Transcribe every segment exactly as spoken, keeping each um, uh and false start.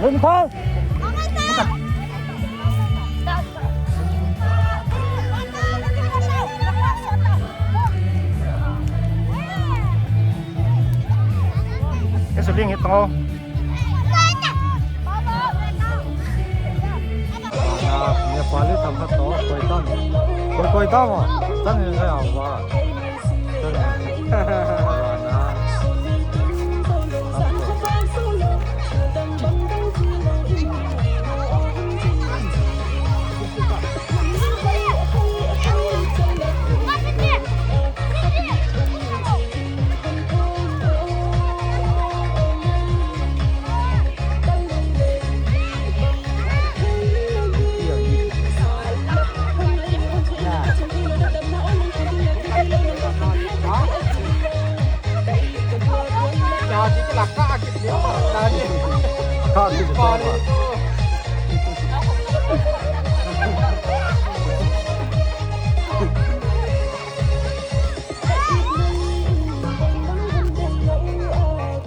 Lungthang. Ke suling hi tong. Nepali tam khat to, koi tam. Koi, koi tam o. Tan ni ga ya wa.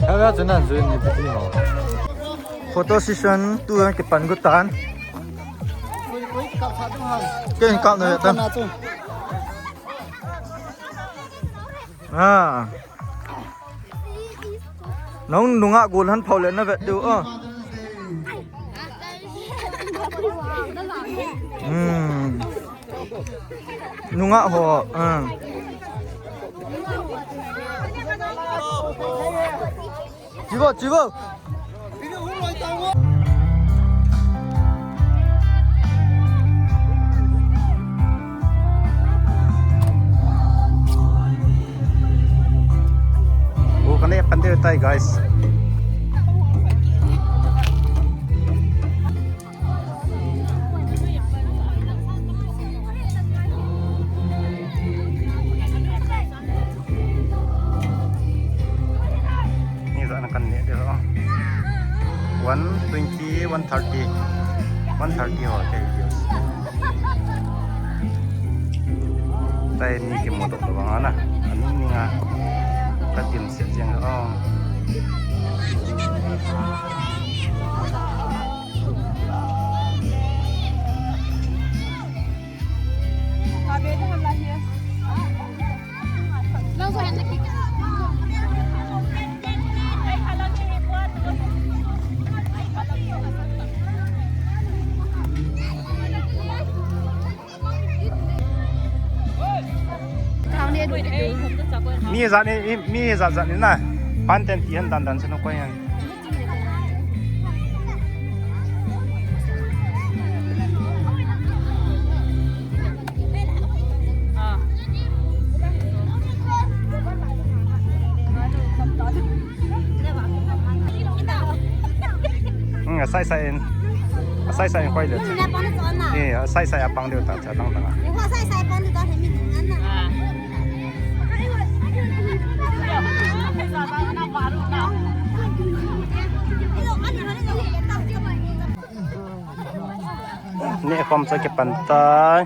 Hello, chun an zui ni piti mo. Photo session tu kipan gu tan. Ken kap na tan. Ah. Nong nunga gol han phau le na vet diu, ah. Hmm. Nunga ho, ah. Chivo, chivo. Wo kane pande tai, guys. Ni za na kan ne de ro. One twenty, one thirty. One thirty ho te views. Tai ni kimu doh doh bang ana. Ani ni nga. Ka dim se jeng o. Mi zat ni, mi zat zat ni na. Pan ten ti han dan dan seno koi han. Hmm, asai sai in. Asai sai in koi le. Eh, asai sai apang deu ta cha dang dang. Neh khom cha kipan tai.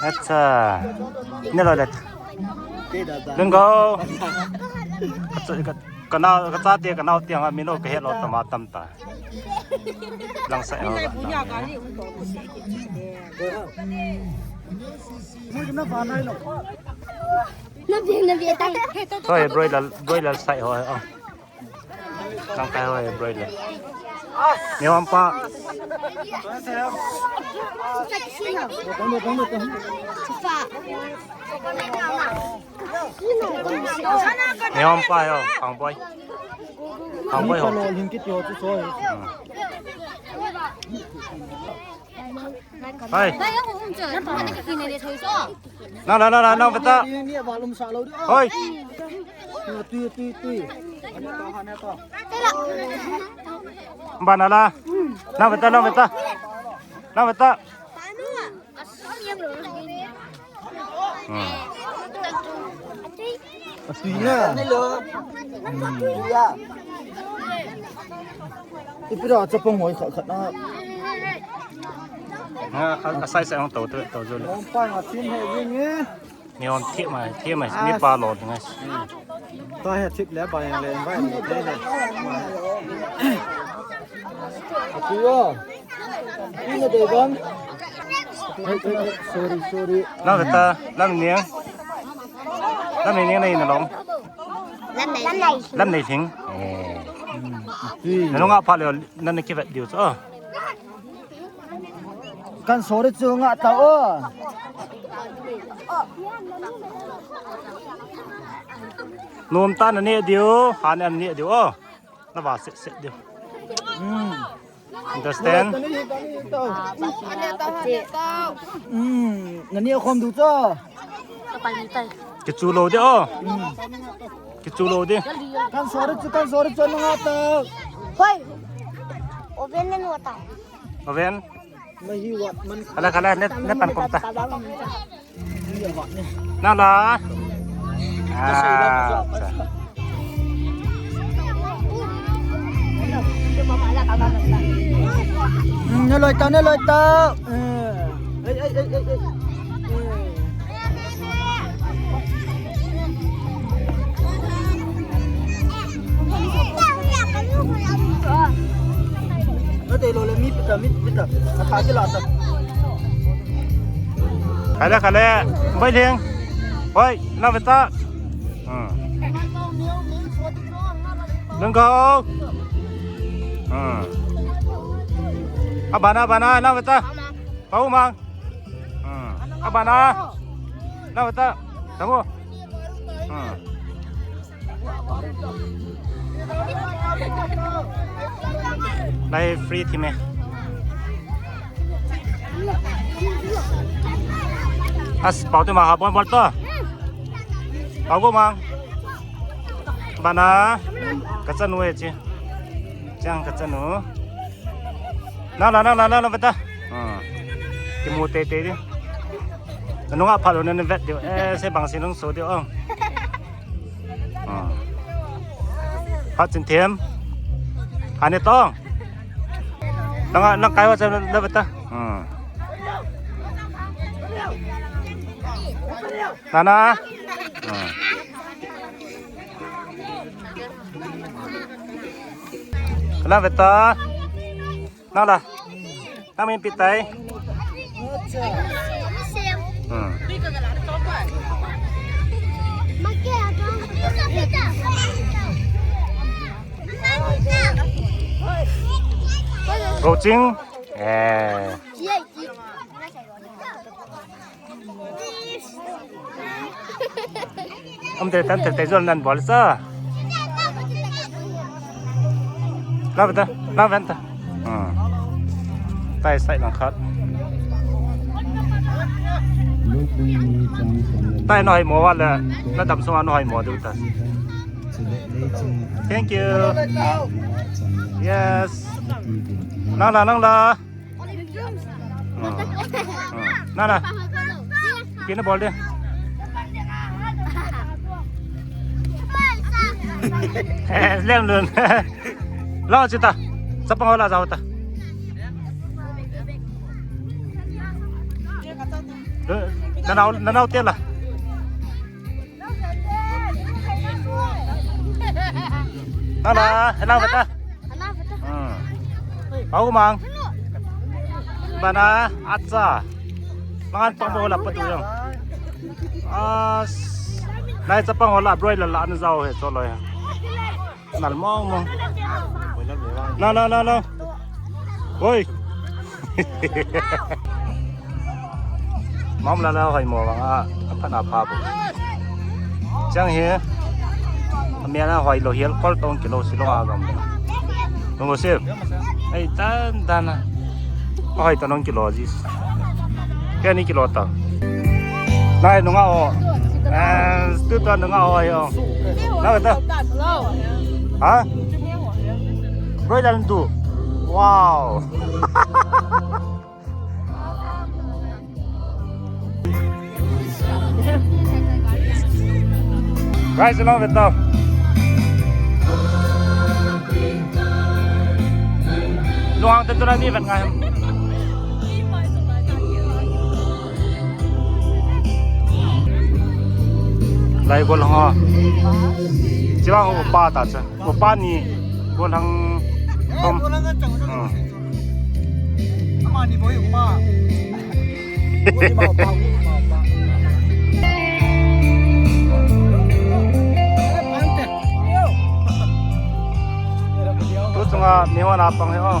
Acha. Neh lou le. Lungou. Ka, ka, ka nao, ka chate, ka nao tiang a min o ka het lou tam a tam ta. Lang sa. Hoi, broiler, broiler sai hoi. Lang kai hoi, broiler. Ni hom pa. Ni hom pa yo, Khang Boi. Khang Boi ho. Hai. Nang, nang, nang, nang, beta. Hoi. Tui, tui, tui. Bana la. Nang, beta, nang, beta. Nang, beta. Hmm. Atui na. Hmm. Ipi da chapang hoi khat khat na. Ha, ka, ka sai sai hong to, to, to jo le. Hong pa nga tin he jing e. Ni hong thip mai, thip mai, ni pa lo ding ai. Ta he thip le ba yang le, ba yang le, le. Atui o. Ina dei bang. Ai, ai, ai, sorry, sorry. Lam veta, lam niang. Lam niang na ina long. Lam nei. Lam nei thing. Eh. Ui. Na nunga pha le, na na kivet diu chu. Kan sorry chu nga ta o. Nom ta na ne diu, han an ne diu o. Na va set set diu. Hmm. Understand? Hmm, nani akhom diu cho. Kichu lou de o. Hmm. Kichu lou de. Kan sorry chu, kan sorry chu, nunga ta. Hoi. Oven le nota. Oven. Kala, kala, net, net pan kom ta. Nala. Ah, acha. Hmm, neloi ta, neloi ta. Eh. Ei, ei, ei, ei, ei. Eh. Na dei lou le, mi pita, mi pita. A pha ki la ta. Kale, kale. Bai leng. Bai, na veta. Hmm. Leng kau. Hmm. Abana, abana, na veta. Pau mang. Hmm. Abana. Na veta. Tamu. Hmm. Lai free thi me. As, pau tu ma ha bon bol to. Pau go mang. Bana. Ka chanu e chi. Chang ka chanu. Na la, na la, na la, beta. Hmm. Kimu tei tei di. Nunga pha lou na na vet diu. Eh, se bang si nung so diu o. Hmm. Phat chin them. Ani tong. Nang, nang kai wa chan na beta. Hmm. Nana. Hmm. Kala beta. Nala. Nang min pitai. Hmm. Roching. Eh. Om te tan te te jol nan bol sa. La beta, la beta. Hmm. Tai sai lang khat. Tai noi mo wala, na dam so noi mo du ta. Thank you. Yes. Nang la, nang la. Hmm. Hmm. Nang la. Kina bol de. Eh, lem lun. Lao chita. Chapang hola jao ta. Eh, nanao, nanao te la. Nana, henang beta. Hmm. Pau mang. Bana, acha. Mangan pang bo la patu yang. As. Nai chapang hola broiler la an jao he choloi. Nal mong mong. Na, na, na, na. Oi. Mam la la hoi mo vang a, a phat na pha bo. Chang he. A mi na hoi lo hial kol tong kilo si lo a gam. Nung lo si. Ei, tan, tan na. Hoi ta nung kilo jis. Kei ni kilo ta. Nai nunga o. Eh, tu ta nunga o yo. Na ta. Ha? Broiler tu. Wow. Guys, along with them. Luang te tu na ni vet ngai. Lai gol hang a. Chilang upa ta cha. Upa ni gol hang. Tom. Hmm. Ama ni boi upa. Boi ma upa, boi ma upa. Tu chunga mi hon a pang he o.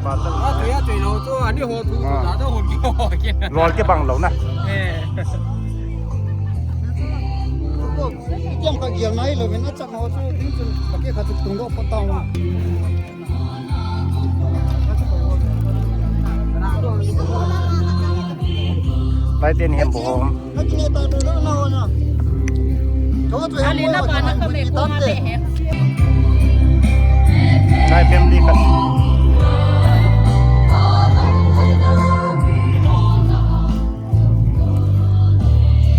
Pa ta. A, tu ya, tu lo tu, ani ho tu, ah, na ta ho ki ho ki. Lol ke bang lo na. Eh. Tiang ka gial nai lo, men a chak ho chu, ding chun, ka ke ka chu tung lo pa ta wa. Lai ten hem bo hom. Lai family kan.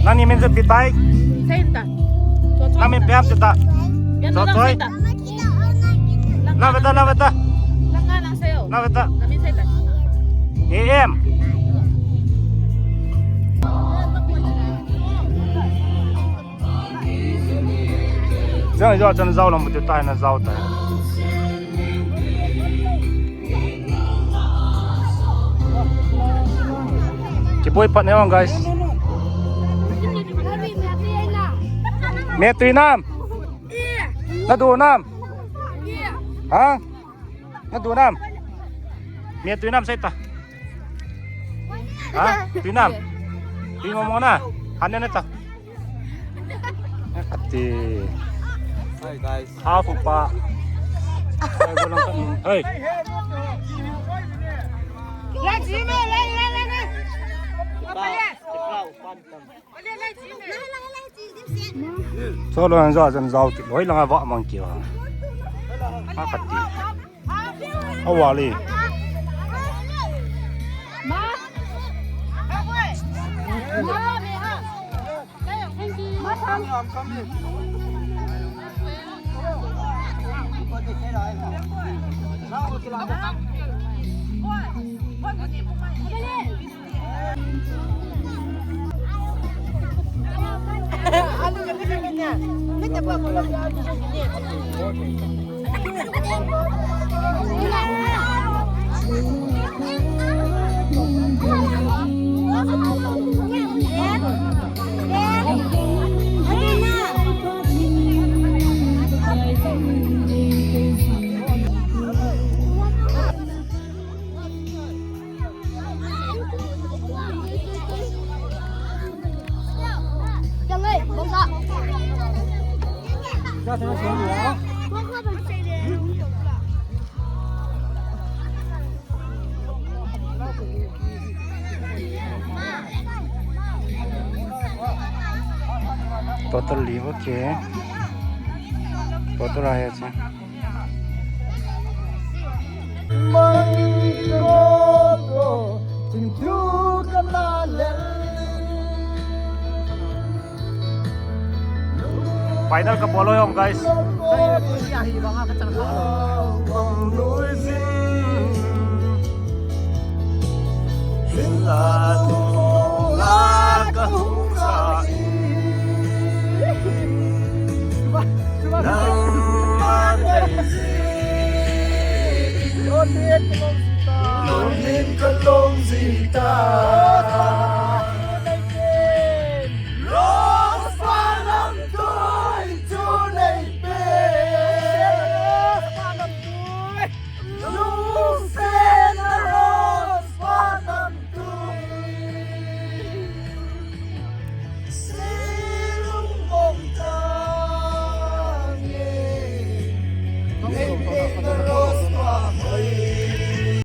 Nani min se pitai? Senta. Nami pem se ta. Choi. Love it, love it. Love it. Nami senta. A M. Jang jao chan jao lam bu tai na jao tai. Kiboi phat ne ong, guys. Me tui nam. Na du nam. Ha? Na du nam. Me tui nam sai ta. Ha? Tui nam. Tui mo mo na. Han ne ta. Ati. Hi, guys. Half upa. Hey. Cholo, an jao, an jao kit loi lang a va mang kit a. Ha kati. Awa le. Total li ho che. Total ahi che. Final ka bol ho jong, guys.